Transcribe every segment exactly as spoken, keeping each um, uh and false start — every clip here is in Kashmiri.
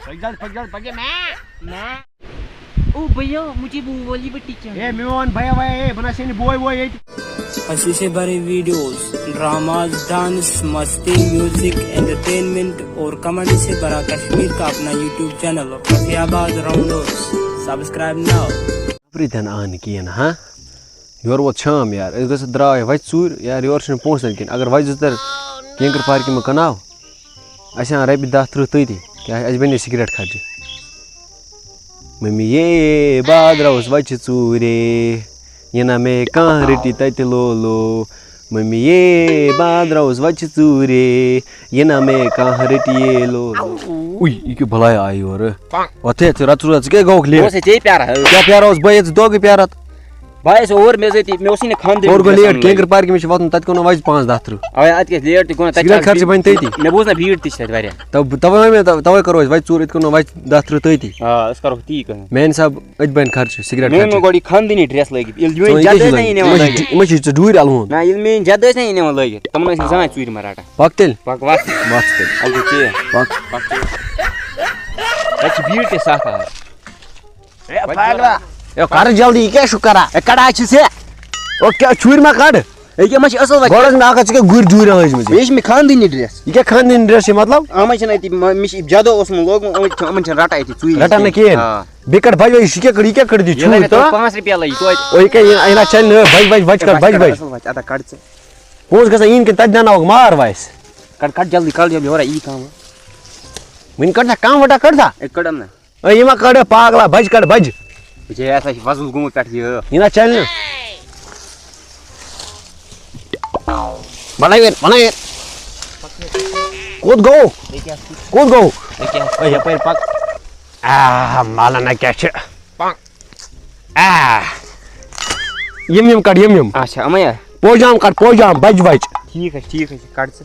پکھ جلد، پکھ جلد، پکھ جلد۔ میں، میں۔ او بھیا، مجھے وہ والی بٹی چاہیے۔ اے میون بھیا، بھیا، اے بنا سینی بوے ووے ییٚتہِ۔ اَسہِ چھِ واریاہ videos, dramas, dance, مستی, music, entertainment اور comedy سے بھرا کشمیر کا اپنا YouTube channel رفیع آباد راؤنڈرز۔ Subscribe now. خبرِ دِنہٕ آو نہٕ کِہیٖنۍ، ہاں؟ یورٕ ووت شام یار، أسۍ گژھو درٛاے وَتہِ ژوٗرِ یار، یورٕ چھِنہٕ پونٛسہٕ تَتہِ کِہیٖنۍ۔ اگر وَتہِ زٕ ترٛےٚ کینٛکر پارکہِ منٛز کٕنہو، اَسہِ اَنہٕ رۄپیہِ دَہ تٕرٛہ تٔتی، کیٛاہ اَسہِ بَنہِ سِگریٹ خرچہِ؟ مٔمی یے بہٕ درٛاوُس وَتہِ ژوٗرے، یہِ نہ مےٚ کانٛہہ رٔٹی تَتہِ لولو۔ مٔمی یے بہٕ درٛاوُس وَتہِ ژوٗرے، یہِ نہ مےٚ کانٛہہ رٔٹی یے لولو۔ اُے، یہِ کیٛاہ بَلایا آیہِ یورٕ؟ وۄتھ ہے، ژٕ رَٹ، ژٕ رَٹ، ژٕ کیٛاہ گوٚوُکھ بہٕ لیٹ؟ اوسُے ژےٚ پیاران۔ کیٛاہ پیارٕ اوس بہٕ ییٚتہِ؟ ژٕ دۄگہٕ پیاران۔ بہٕ آیس اور، مےٚ ٲس أتی، مےٚ اوسُے نہٕ خانٛدرٕے اور گوٚو گژھان لیٹ، لٲگِتھ۔ کینٛگر پارکہِ منٛز چھِ واتُن، تَتہِ کوٚر نہٕ وَتہِ پانٛژھ دَہ تٕرٛہ۔ اَوَے اَتہِ کیٛاہ لیٹ تہِ گوٚو نہ، تَتہِ سِگریٹ چھِ خرچہٕ بَنہِ تٔتی۔ مےٚ بوٗز نہ بھیٖڑ تہِ چھِ تَتہِ واریاہ۔ تَو-، تَوَے وَنے مےٚ، تَو-، تَوَے کَرو أسۍ وَتہِ ژوٗر، أتۍ کوٚر نہٕ وَتہِ دَہ تٕرٛہ تٔتی۔ آ، أسۍ کَرو تی کٲم۔ میٛانہِ حساب أتۍ بَنہِ خرچہٕ سِگریٹ مےٚ أنۍ خرچہٕ۔ وۄنۍ گۄڈٕ یہِ خانٛدٲنی ڈرٛٮ۪س لٲگِتھ، ییٚلہِ میٛٲنۍ ژٕ وَن، یہِ کیٛاہ جَد چھِ ٲسۍ نہ لَگان؟ یہِ نِوان یِمَن چھِ لٲگِتھ۔ یِمَن چھِ ژٕ ڈوٗرۍ اَلوُن۔ نہ، ییٚلہِ میٛٲنۍ جَد ٲسۍ نہ یہِ نِوان لٲگِتھ، تِمَن ٲسۍ نہٕ زٕہٕنۍ ژوٗرِ منٛز رَٹان۔ پَک تیٚلہِ۔ پَک وَتھ۔ وَتھ تیٚلہِ۔ اَدٕ کیٛاہ؟ پَک۔ پَک۔ تَتہِ چھِ بھیٖڑ تہِ سَکھ آز۔ اے پاگلا، اے کر جلدی، یہِ کیٛاہ چھُکھ کران؟ اے کڑا چھِ ژےٚ؟ او کیٛاہ چھُرۍ ما کڑ؟ اے یہِ ما چھِ اصٕل وۄنۍ؟ گۄڈٕ ٲس مےٚ اکھ ہَتھ، ژٕ کیٛاہ گُرۍ جوٗرۍ أنٛزمٕژ؟ یہِ چھِ مےٚ خانٛدٲنی ڈرٛٮ۪س۔ یہِ کیٛاہ خانٛدٲنی ڈرٛٮ۪س چھِ مطلب؟ اَتھ منٛز چھِنہٕ أتی مہ-، مےٚ چھِ جدو اوسمُت لوگمُت، یِمَن چھِ، یِمَن چھِنہٕ رَٹان أتی ژوٗرِ رَٹان نہٕ کِہیٖنۍ۔ آ۔ بیٚیہِ کڑ بجہِ بجہِ، یہِ کیٛاہ کڑ، یہِ کیٛاہ کڑ دِ یہِ چھُرۍ لَگہِ تو؟ پانٛژھ رۄپیہِ لَگہِ توتہِ۔ او یہِ کیٛاہ، یہِ، یہِ نہ چَلہِ نہٕ، بجہِ بجہِ، بجہِ کڑ، بجہِ بجہِ۔ اَصٕل وۄنۍ، اَدا کڑ ژٕ۔ پونٛسہٕ گژھن یِنۍ کِنہٕ تَتہِ دیٛاوناوَکھ مار وَسہِ؟ کڑ، کڑ جلدی، کڑ جلدی، یورٕ یی کانٛہہ وۄنۍ۔ وٕنہِ کڑ سا کانٛہہ وَٹا کڑ سا۔ ہے کڑم نہ۔ اے، یہِ ما کڑ پاگلا، بجہِ کڑ، بجہِ۔ وٕچھ ہے، ہسا چھِ وۄزُل گوٚمُت پٮ۪ٹھٕ یہِ۔ یہِ نہ چلہِ نہٕ۔ بنٲوِتھ، بنٲوِتھ۔ کوٚت گوٚو؟ یہِ کیٛاہ چھُ؟ کوٚت گوٚو؟ یہِ کیٛاہ چھُ؟ اے، یپٲرۍ پک۔ آ، مولانا کیٛاہ چھِ؟ آ۔ یِم، یِم کڑ، یِم، یِم۔ اچھا، یِمے ہا؟ پوجام کڑ، پوجام، بجہِ، بجہِ۔ ٹھیٖک حظ، ٹھیٖک حظ چھِ، کڑ ژٕ۔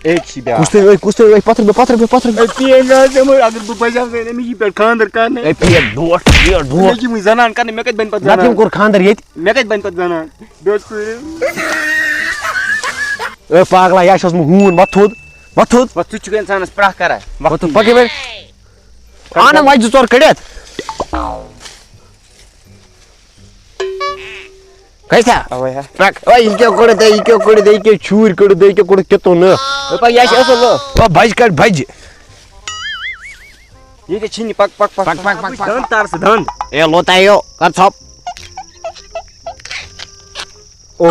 أتۍ چھِ بیٛاکھ۔ کُس تہِ، أے، کُس تہِ، أے، پتھر بیٚہہ، پتھر بیٚہہ، پتھر بیٚہہ۔ اے، پی ایم ناز، یِمو، اگر بہٕ بجاو زینہٕ أمِس یہِ پٮ۪ٹھ خانٛدر کرنہٕ۔ اے، پی ایم ڈوٹھ، پی ایم ڈوٹھ۔ مےٚ چھِ وٕنہِ زنان کرنہٕ، مےٚ کَتہِ بَنہِ پَتہٕ زنان؟ نتہٕ أمۍ کوٚر خانٛدر ییٚتہِ۔ مےٚ کَتہِ بَنہِ پَتہٕ زنان؟ بیٚیہِ اوس کوٗر۔ اے، پاگلا، یہِ ہا چھُ اوسمُت ہوٗن، وۄتھ تھوٚد، وۄتھ تھوٚد۔ وۄتھ، ژٕ تہِ چھُکھ اِنسانَس پرٛاہ کران۔ وۄتھ تھوٚد، پَکھ یَپٲرۍ۔ اَن وَتہِ زٕ ژور کٔڑِتھ۔ کیسا؟ اوے ہا۔ پک، اوے، یہِ کیٛاہ کوٚڑُتھ تۄہہِ، یہِ کیٛاہ کوٚڑُتھ تۄہہِ، یہِ کیٛاہ چھوٗرۍ کوٚڑُتھ تۄہہِ، یہِ کیٛاہ کوٚڑُتھ کیُتھ نہٕ؟ ہے، پک، یہِ چھِ اَصٕل، لو۔ او، بجہِ کڑ، بجہِ۔ یہِ کیٛاہ چھِنہٕ، پک، پک، پک، پک، پک، پک۔ دَنٛد تار سُہ دَنٛد۔ اے، لوٚت آیو، کر ژھۄپ۔ او۔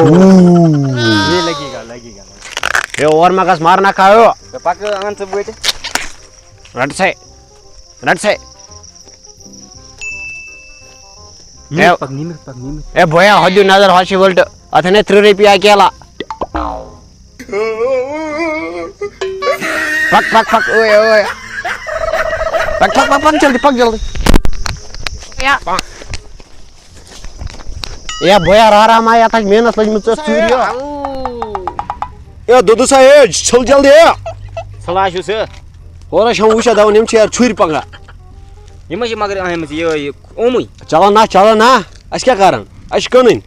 یہ لگے گا، لگے گا۔ اے، اور ما گژھ مارنا کھایو۔ ہے، پک، اَن ژٕ وٲتِتھ۔ رٹ سے، رٹ سے۔ نیٖرِتھ پَک، نیٖرِتھ پَک، نیٖرِتھ۔ اے بویا، ہۄ دِیِو نظر، ہۄ چھِ ؤلٹہٕ۔ اَتھ اَنے تٕرٛہ رۄپیہِ اکیلا۔ پَک، پَک، پَک، اوے، اوے۔ پَک، پَک، پَک، پَک جلدی، پَک جلدی۔ یا۔ اے بویا، رارا ما، یَتھ ہا چھِ محنت لٔجمٕژ ژےٚ ژوٗرِ۔ اے دۄدٕ سا، اے چھَل جلدی، اے۔ ژھٕلا چھُ سُہ۔ اورٕ چھَم وٕچھان دَپان، یِم چھِ یارٕ چھُرۍ پَکان۔ یِم حظ چھِ مگر آمٕژ یہِ، یہِ اومُے۔ چلو نا، چلو نا، اَسہِ کیٛاہ کَرَن؟ اَسہِ چھِ کٕنٕنۍ۔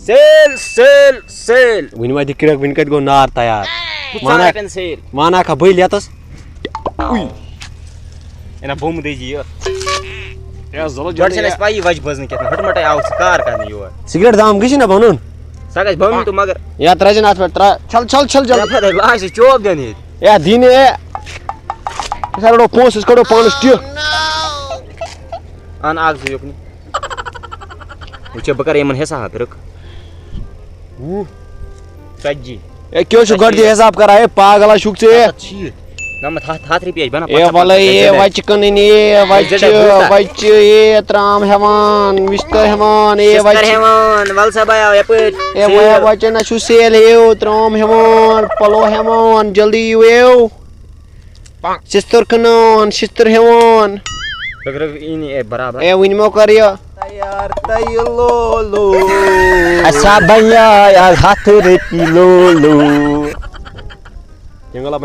سیل، سیل، سیل۔ وٕنہِ ما دِ کرٛٮ۪کھ، وٕنہِ کَتہِ گوٚو نار تیار؟ پٕژہن وَنان، رۄپیَن سیل۔ وَنان کھا بٔلۍ یَتَس۔ اُے۔ ہے نہ، بوٚم دٔجی یہِ۔ ہے، زَلہٕ گۄڈٕ چھَنہٕ جلدی اَسہِ پَیی وَجہِ بٔزنہٕ کیٛاہ تام۔ ہٕٹہٕ مَٹَے آو ژٕ کار کَرنہِ یور۔ سِگریٹ دام گٔژھی نہ بَنُن۔ سۄ گژھِ بَنُن تہٕ مگر۔ یا ترٛٲے زِ نہٕ اَتھ پٮ۪ٹھ، ترٛا-، چھَل، چھَل، چھَل جلدی۔ ہے، پَتہٕ ہے لاش چھِ چوب دِنہٕ ییٚتہِ۔ ہے، دِنہِ ہے۔ أسۍ ہا رَٹو پونٛسہٕ، أسۍ کَڑو پانَس ٹیوٚٹھ۔ اَن اَکھ زٕ یُکنُے۔ وٕچھِ، بہٕ کَرٕ یِمَن حِساب، رُک۔ وُہ۔ ژتجی۔ ہے، کیٛاہ چھُ گۄڈٕ تہِ حِساب کَران؟ ہے، پاگلا چھُکھ ژٕ؟ شیٖتھ۔ نَمَتھ، ہَتھ، ہَتھ رۄپیہِ ٲسۍ بَنان۔ ہے، پَتہٕ وَلَے، پَتہٕ ہے، پَتہٕ وَچہِ کٕنٕنۍ، ہے، وَچہِ، زِٹھا بوٗزتھا؟ وَچہِ، ہے، ترٛام ہٮ۪وان، وِستہٕ ہٮ۪وان، ہے، بِستَر وَچہِ۔ ہٮ۪وان، وَل سا بیا یَپٲرۍ۔ ہے، وَیا، سیل۔ وَچہِ نہ چھُ سیل ہیو، ترٛام ہٮ۪وان، پَلو ہٮ۪وان، جلدی یِیِو۔ شِستُر کٕنان، شِستُر ہٮ۪وان۔ رُک، رُک، یی نہٕ، اے، برابر۔ اے، وٕنہِ مو کر یہِ۔ تیار تہٕ یہِ لولو۔ اَسا بنیٛاے آز ہَتھ رۄپیہِ لولو۔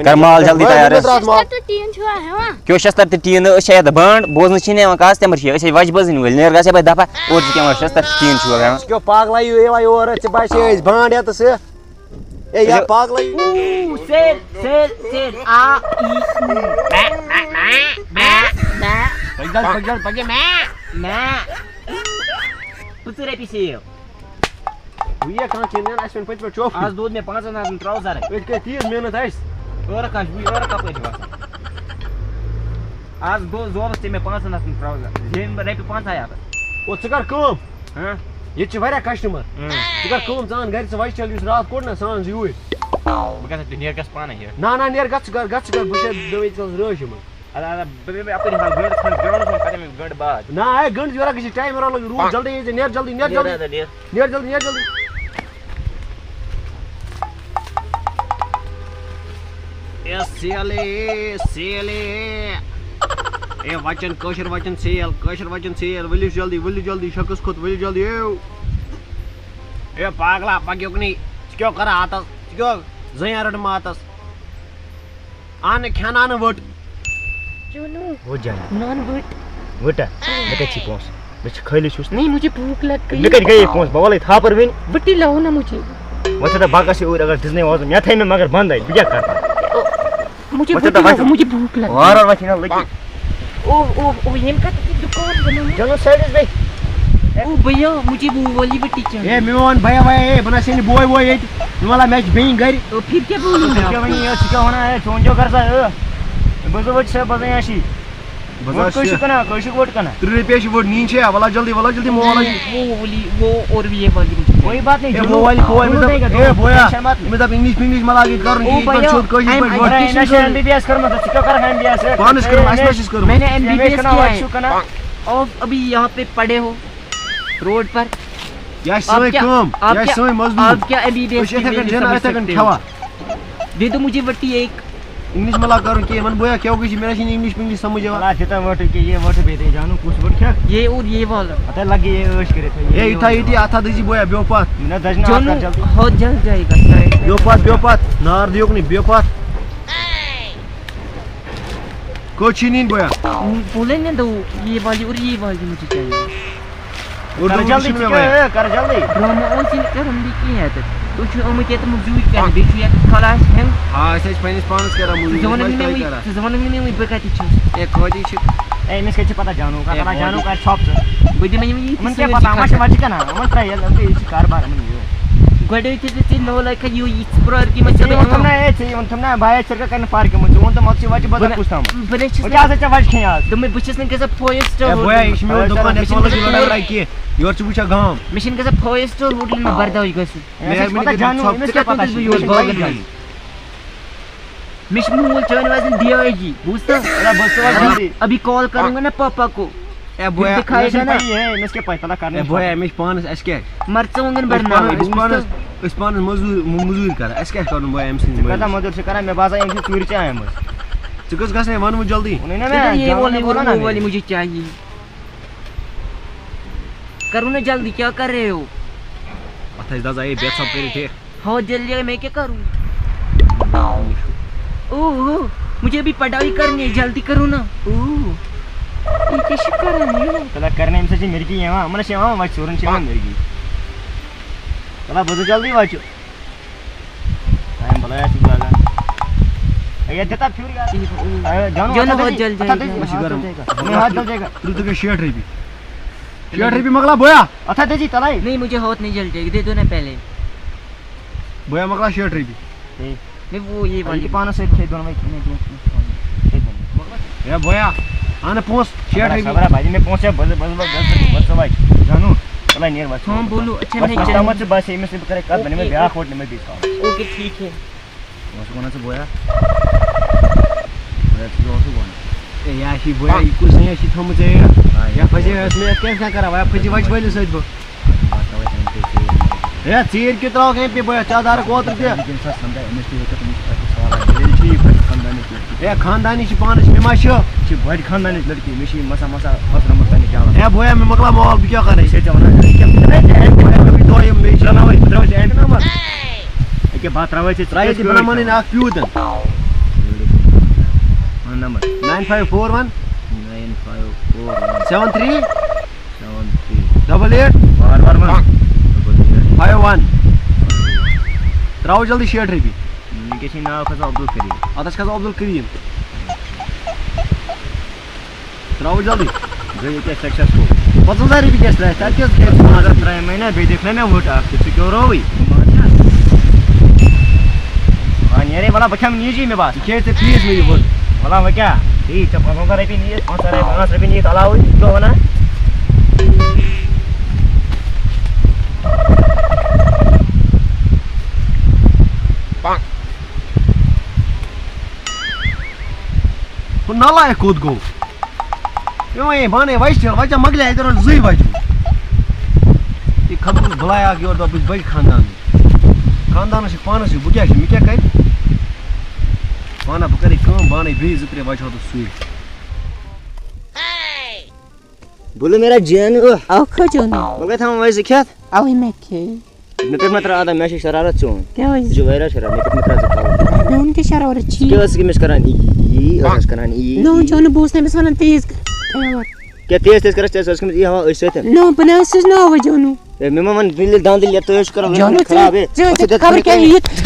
کر مال جلدی تیار۔ شستر تہٕ ٹیٖن چھُوا ہٮ۪وان؟ کیٛاہ شستر تہٕ ٹیٖن؟ أسۍ چھِ یَتھ بانٛڈ، بوزنہٕ چھِی نہٕ یِوان کَتھ، تِمَر چھِ أسۍ چھِ وَچہِ بٲزٕنۍ وٲلۍ۔ نیر گژھ یَپٲرۍ دَفعہ، اورٕ چھِ کیٛاہ وَنان شستر ٹیٖن چھُوا ہٮ۪وان؟ ژٕ کیٛاہ پاگلایو یِوان یورٕ؟ ژےٚ باسے أسۍ بانٛڈ یَتَس، ہے؟ اے، یا اچھا۔ پاگلٕے۔ اوٗ، سیل، سیل، سیل، آ، ای، اوٗ، بے، بے، بے، بے۔ جلد پکھ، جلد پکھ، مےٚ، مےٚ۔ پٕژٕ رۄپیہِ سیو۔ وۄنۍ یہِ کانٛہہ چیٖز نِیَن، اَسہِ وۄنۍ پٔتۍ پٮ۪ٹھ چوپ۔ آز دوٚد مےٚ پانٛژَن ہَتَن trouser۔ أتھۍ کٔر تیٖژ محنت اَسہِ۔ ٲرَکھ آسہِ، وۄنۍ ٲرَکھ کَپٲرۍ چھِ وَسان؟ آز دوٚد، زولُس ژےٚ مےٚ پانٛژَن ہَتَن trouser۔ زیٖنۍ بہٕ رۄپیہِ پنٛژاہ ہَتھ۔ او، ژٕ کَر کٲم۔ ہاں؟ ییٚتہِ چھِ واریاہ customer۔ اۭں۔ ژٕ کَر کٲم، ژٕ اَن گَرِ سُہ وۄزجہِ ٹھٔل یُس راتھ کوٚڑ نہ، سُہ اَن زِ یوٗرۍ۔ بہٕ گژھٕ، ژٕ نیر، گژھ پانَے ہیٚر۔ نہ، نہ، نیر، گژھ ژٕ گَرٕ، گژھ ژٕ گَرٕ، بہٕ چھُسے، بہٕ وٕچھِ ژٕ رٲچھ یِمَن۔ اَدٕ، اَدٕ، بہٕ بیٚہمہٕ اَپٲرۍ حال گٲڑۍ ژھٕنَس ground-َس منٛز، پَتہٕ یِمہٕ گٲڑۍ بعد۔ نہ، ہے، گٔنٛڈ یورٕ گژھِ time یورٕ لَگہِ روٗد، جلدی یی ژےٚ، نیر جلدی، نیر نیر جلدی۔ اَدٕ نیر۔ نیر جلدی، نیر جلدی۔ اے سیلے، سیلے۔ اے وَچَن، کٲشِر وَچَن سیل، کٲشِر وَچَن سیل، ؤلِو جلدی، ؤلِو جلدی، شخص کھوٚت، ؤلِو جلدی، اے۔ اے پاگلا، پَکھ یُکنُے، ژٕ کیٛاہ کَران اَتَس؟ ژٕ کیٛاہ زٔنۍ رَٹہٕ ماتَس؟ اَنہٕ کھٮ۪ناونہٕ ؤٹ۔ چونو۔ ہو جان۔ نان ؤٹ۔ ؤٹا۔ مےٚ کَتہِ چھِ پونٛسہٕ؟ مےٚ چھِ خٲلی چھُس۔ نہیں، مجھے بھوک لگ گئی۔ مےٚ کَتہِ گٔیے پونٛسہٕ؟ بہٕ وَلَے تھاپَر وٕنہِ۔ ؤٹی لاؤ نا مجھے۔ وۄنۍ ژٕ دَپ بہٕ گژھٕ اوٗرۍ، اگر دِژنَے وۄنۍ مےٚ تھایہِ مےٚ مگر بنٛدَے، بہٕ کیٛاہ کَرٕ؟ او، مجھے وۄنۍ ؤٹی ژٕ دَپ لاؤ، وۄنۍ مجھے بھوک لگ گئی۔ وارٕ وارٕ وۄنۍ چھِنہ لٔگِتھ۔ او، او، او، ییٚمہِ کَتہِ چھِ دُکان بَنومُت؟ چلو سایڈَس بیٚہہ۔ او بھیا، مجھے وہ والی ؤٹی چاہیے۔ اے میون بھیا ویا، اے بہٕ نہ سا نہٕ بوے ووے ییٚتہِ۔ مےٚ وَلا مےٚ چھِ بیٚنہِ گَرِ۔ او پھر کیا بولوں ژٕ میں کیٛاہ آپ کو؟ وَنان یہِ؟ ژٕ کیٛاہ وَنان؟ اے ژٕ وَن کیٛاہ کَر سا؟ اے بہٕ زٕ ؤٹۍ سا، بہٕ زٕ یاشی۔ بہٕ ووٚٹ حظ کٲشِر چھُس۔ کٕنان، کٲشِر ووٚٹ کٕنان۔ تٕرٛہ رۄپیہِ چھِ ووٚٹ نِنۍ چھےٚ، وَلا جلدی، وَلا جلدی، مول۔ وہ والی، وہ اور بھی یہ والی مجھے چاہیے۔ کوئی بات نہیں، اے جو بوے والی، بوے، جو مےٚ دوٚپ، لگے گا، اے بویا، ٹینشن مت۔ مےٚ دوٚپ اِنٛگلِش وِنٛگلِش مہ لاگٕنۍ کَرُن او کِہیٖنۍ، بھیا، یِتھ پٲٹھۍ چھُ کٲشِر پٲٹھۍ بوے۔ اے، مےٚ چھِ ایم بی بی ایس کٔرمٕژ، ژٕ کیٛاہ کَرَکھ ایم بی بی ایس؟ پانَس کٔرمٕژ، اَسہِ ما چھُس کٔرمٕژ؟ میں نے ایم بی بی ایس کیا ہے؟ آپ ابھی یہاں پہ پڑے ہو، روڈ پر۔ یہِ آسہِ آپ سٲنۍ کیا، کٲم، آپ یہِ آسہِ کیا، سٲنۍ مزدوٗری۔ آپ کیا ایم بی بی ایس أسۍ چھِ کی یِتھَے ویلیو کٔنۍ زینان، سمجھ یِتھَے کٔنۍ سکتے ہو؟ کھٮ۪وان۔ دے دو مجھے وٹی ایک۔ اِنٛگلِش مہ لاگ کَرُن کینٛہہ، یِمَن بویا کیٛاہ گوٚو یہِ، مےٚ نہ چھِنہٕ اِنٛگلِش وِنٛگلِش سَمٕجھ یِوان۔ وَلا دِتہ ووٹہٕ کہِ یہِ ووٹہٕ بیٚیہِ تہِ جانو کُس ووٹ کھٮ۪کھ۔ یہ اور یہ والا۔ ہَتَے لَگہِ یہِ عٲش کٔرِتھ، یہِ یہِ یہِ یُتھا یُتھا۔ ییٚتی اَتھا دٔجی بویا، بیو پَتھ۔ نہ دَجہِ نہ اَتھ جانو کَر جلدی۔ ہو جل جائے گا۔ بیو پَتھ، بیو پَتھ، نار دیُک نہٕ، بیو پَتھ۔ کوٚت چھِ نِنۍ بویا؟ بولے نا دو، یہ والی اور یہ والی مجھے چاہیے۔ اردو کر جلدی، چھُنہٕ مےٚ ژٕ کیٛاہ، وَنان۔ اے، کر جلدی۔ ڈرامہ اوس یہِ کران بیٚیہِ کینٛہہ اَتٮ۪تھ۔ تُہۍ چھِو آمٕتۍ ییٚتہِ مٔزوٗرۍ کرنہِ، بیٚیہِ چھُو ییٚتٮ۪تھ خلاص ہٮ۪نٛگ۔ آ، أسۍ حظ چھِ پنٛنِس پانَس کران مٔزوٗرۍ، ژٕ وَنَکھ أسۍ نہٕ ما مےٚ تۄہہِ وۄنۍ، کران۔ ژٕ وَنَکھ نہٕ مےٚ وۄنۍ بہٕ کَتہِ چھُس؟ اے، کٲتی چھِ؟ اے، أمِس کَتہِ چھِ پَتہ جانو کا، اے، پَتہ جانو کٲتی۔ کا ژھۄپ ژٕ۔ بہٕ دِمَے یِم یہِ یِمَن کیٛاہ سۭتۍ پَتہ، چھِ یِمَن چھِ کَتھ۔ وَتہِ کَنہ، یِمَن ترٛٲیِل، یہِ چھِ کاربار یِمَن یہِ۔ گۄڈٕ ٲسۍ ژےٚ ژےٚ نو لَچھ یہِ یِژھ پرٛارتی منٛز ژےٚ ژےٚ ووٚنتھُم وَنان۔ نہ، اے، ژےٚ ووٚنتھُم نہ، بہٕ آیس ژےٚ کَرنہٕ پارکہِ منٛز، ژےٚ ووٚنتھُم ژٕ وَتہِ بہٕ بہٕ دَپہٕ نہ-، کُس تام۔ بہٕ نہ چھُس وۄنۍ کیٛاہ نہٕ، سا ژےٚ وَتہِ کھیٚیہِ آز؟ دوٚپمَے بہٕ چھُس نہٕ گژھان فایِو سٹار ہے بویا، ہوٹلَن یہِ چھِ میون منٛز۔ دُکان، یَتھ منٛز لَگہِ لڑٲے کینٛہہ، یورٕ چھُ وٕچھان گام۔ مےٚ چھِنہٕ گژھان فایِو سٹار ہوٹلَن منٛز برداش گژھُن۔ ہے، مےٚ مےٚ چھِ مہربٲنی پَتہ کٔرِتھ جانو، ژھۄپ، أمِس ژٕ کیٛاہ کیٛاہ پَتہ پَتہٕ چھِ چھُ یورٕ یورٕ باغَن باغَن منٛز؟ منٛز؟ مےٚ چھِ مول چٲنۍ وَزَن ڈی آی جی، بوٗزتھا؟ ہے، بہٕ چھُس وۄنۍ جلدی۔ ابھی کال کروں گا نا پاپا کو۔ ہے بویا، پھر دکھائے گا نا۔ ہے، أمِس کیٛاہ پَے، پَتہ کَرنہٕ ہے بویا، أمِس پانَس اَسہِ کیٛاہ؟ مرژٕوانٛگن أسۍ پانَس، برناوٕنۍ، أسۍ پانَس، بوٗزتھا؟ أسۍ پانَس مٔزوٗرۍ، مٔ-، مٔزوٗرۍ کَران، اَسہِ کیٛاہ چھُ کَرُن بویا أمۍ سٕنٛدِ کۭژاہ مٔزوٗرۍ؟ مٔزوٗرۍ چھِ کَران، مےٚ باسان، یِم چھِ ژوٗرِ چاے آمٕژ۔ ژٕ کٔژ گژھنے؟ وَن وۄنۍ جلدی۔ ووٚنُے نا مےٚ، ژےٚ یہِ جانو ووٚنُے، مےٚ ووٚنُے ووٚنُے نا ووٚنُے مےٚ۔ ووٚنُے، مجھے چاہیے۔ کرو نا جلدی، کیا کر رہے ہو؟ اَتھ ٲسۍ دَزان، ہے، بیٚہہ ژھۄپ کٔرِتھ، ہے۔ ہاں، جلدی، میں کیا کروں؟ اوہ، اوہ، مجھے ابھی پڑھائی کرنی ہے، جلدی کرو نا۔ اوہ۔ یہِ کیٛاہ چھِ کران یہِ؟ تَلہ، کرنہٕ أمۍ سۭتۍ چھِ مِرگی یِوان، یِمَن چھِ یِوان وَچہِ، ژوٗرَن چھِ یِوان مِرگی۔ تَلہ، بہٕ تہِ جلدی وَچہِ۔ ٹایم بَلاے آسہِ لَگان۔ ہے، یَتھ دِ تَتھ پھیُر یارٕ۔ ہے، جانو، جانو، اَتھ ہَتھ ہَتھ دٔجی، جلدی، اَتھ ہَتھ جلدی، دٔجی۔ اَتھ ہَتھ دٔجی۔ اَتھ ہَتھ دٔجی۔ تُلِو تُہۍ شیٹھ رۄپیہِ۔ شیٹھ رۄپیہِ مۄکلاو بویا۔ اَتھ ہَتھ دٔجی تَلَے۔ نہیں، مجھے ہاتھ نہیں جل جائے گی، دے دو نا پہلے۔ بویا مۄکلاو شیٹھ رۄپیہِ۔ ہے۔ نہیں، وہ یہ پَتہٕ والی۔ یہِ پانَس سۭتۍ کھیٚیہِ دۄنوَے، کھیٚیہِ دۄن، کھیٚیہِ دۄن۔ ہے بویا، اَن پونٛسہٕ، شیٹھ صبرا، رۄپیہِ۔ صبرا، بھائی، مےٚ پونٛسہٕ چھےٚ، بہٕ، بہٕ، بہٕ، بہٕ، بہٕ، بہٕ، بہٕ، بہٕ، جانو۔ چلا، نیر، بس۔ ہاں، بولو، اچھا، بس، میں بس، چلوں۔ تامَتھ ژٕ بس، أمِس سۭتۍ بہٕ کَرَے کَتھ، بہٕ نِمَے اوکے، بیٛاکھ اوکے۔ ہوٹل، نِمَے بیٚیِس کَرُن۔ اوکے، ٹھیٖک ہے۔ بہٕ اوسُس وَنان ژٕ بویا۔ بہٕ اوسُس وَنان۔ ہے، یہِ ہا چھِ بویا، یہِ کُس نیا چھِ تھٲومٕژ ژےٚ یہِ؟ آ، یہِ یہِ پھَسے بویا۔ ٲس مےٚ یَتھ کیٛاہ چھِ کران؟ وۄنۍ پھٔچہِ وَچہِ وٲلِس سۭتۍ بہٕ۔ ہے، ژیٖرۍ کیٛاہ ترٛاوَکھ أمۍ پے بویا؟ ژےٚ دارَکھ اوترٕ تہِ۔ ہے، خاندانی چھِ پانَس، مےٚ ما چھِ۔ یہِ چھِ بَڑِ خاندانٕچ لٔڑکی، مےٚ چھِ یہِ مسا مسا ہۄژرٲمٕژ پنٛنہِ جالَس۔ ہے بویا، مےٚ مۄکلاو مال، بہٕ کیٛاہ کَرٕ؟ ژےٚ، ژےٚ وَنان، یہِ کیٛاہ، ہے، ہے، ہے، ہے، بہٕ ترٛاوَے، بہٕ ترٛاوَے ژےٚ اٮ۪نٛڈ نمبر۔ ییٚکیٛاہ بہٕ ترٛاوَے ژےٚ، ژٕ ترٛاوَے ژٕ ژٕ بہٕ نہ کٲڑۍ مَنٕنۍ کَر۔ اَکھ پیوٗتَن۔ وَن number. Nine five four one۔ Nine five four one۔ Seven three۔ Seven three۔ Double eight۔ وار وار وَن۔ Double eight۔ Five one۔ ترٛاو جلدی شیٹھ رۄپیہِ۔ وٕنکیٚس چھِ ناو کھسان عبدالکریم۔ اَتھ حظ کھسان عبدالکریم۔ ترٛاوو جلدی۔ گٔے ییٚتہِ سکسیسفُل۔ پانٛژھ ہَتھ رۄپیہِ کَتہِ ترٛایہِ؟ تَتہِ کیٛاہ گٔے؟ پانٛژھ ہَتھ ترٛایہِ مےٚ نا، بیٚیہِ دِکھ نا مےٚ وُٹ اَکھ تہِ، ژٕ کیٛاہ رووٕے؟ آ، نیرے، وَلہٕ بہٕ کھٮ۪مہٕ نیٖجی مےٚ باسان۔ کھے ژےٚ فیٖس مےٚ یہِ وُٹ۔ وَلہٕ وۄنۍ کیٛاہ؟ ٹھیٖک، ژےٚ پانٛژھ ہَتھ رۄپیہِ نِیہِ، پانٛژھ ہَتھ رۄپیہِ، پانٛژھ ہَتھ رۄپیہِ نِیہِ علاوٕے، کیٛاہ وَنان؟ ہُہ نالایق کوٚت گوٚو؟ مےٚ وَنے، بہٕ اَنے وَچہِ تیٖل، وَچہِ مۄکلے، اَتہِ روزِ زٕے بَجہِ۔ یہِ کھَتہٕ بَلاے اَکھ یورٕ دَپ، بہٕ چھُس بَجہِ خاندان۔ خاندانَس چھِ پانَس سۭتۍ، بہٕ کیٛاہ چھُس، مےٚ کیٛاہ کَرِ؟ بہٕ اَنہٕ، بہٕ کَرٕ یہِ کٲم، بہٕ اَنَے بیٚیہِ زٕ ترٛےٚ بَچہٕ ہوتَس سۭتۍ۔ بولو میرا جان، اوہ۔ آو کھوٚت چیوٚن؟ بہٕ گٔے تھاوان وۄنۍ زٕ کھٮ۪تھ۔ اَوَے مےٚ کھے۔ مےٚ پٮ۪ٹھ مہ ترٛاو اَدا، مےٚ چھِ شرارت چون۔ کیٛازِ؟ ژٕ چھِ واریاہ شرارت، مےٚ پٮ۪ٹھ مہ ترٛاو ژٕ کَلہٕ۔ مےٚ ووٚن کہِ شرارت چھی۔ ژٕ کیٛاہ ٲسٕکھ أمِس کَران یی، یی ٲسٕس کَران یی، نہ، یی۔ چون بوٗز نہٕ أمِس وَنان تیز کَر-، کیٛاہ تیز تیز کَرَس، ژےٚ ٲسٕکھ أمِس یی ہاوان أچھ سۭتۍ؟ نہ، بہٕ نہ ٲسٕس ناوٕ جانو۔ ہے، مےٚ ما وَن، بِلہِ دانٛدٕ لٮ۪تھ تہٕ أچھ کَرو جانو، دانٛدٕ خراب، ہے۔ ژٕ ژٕ ٲسٕکھ دَپ خبر مےٚ کیٛاہ کیٛاہ یہِ۔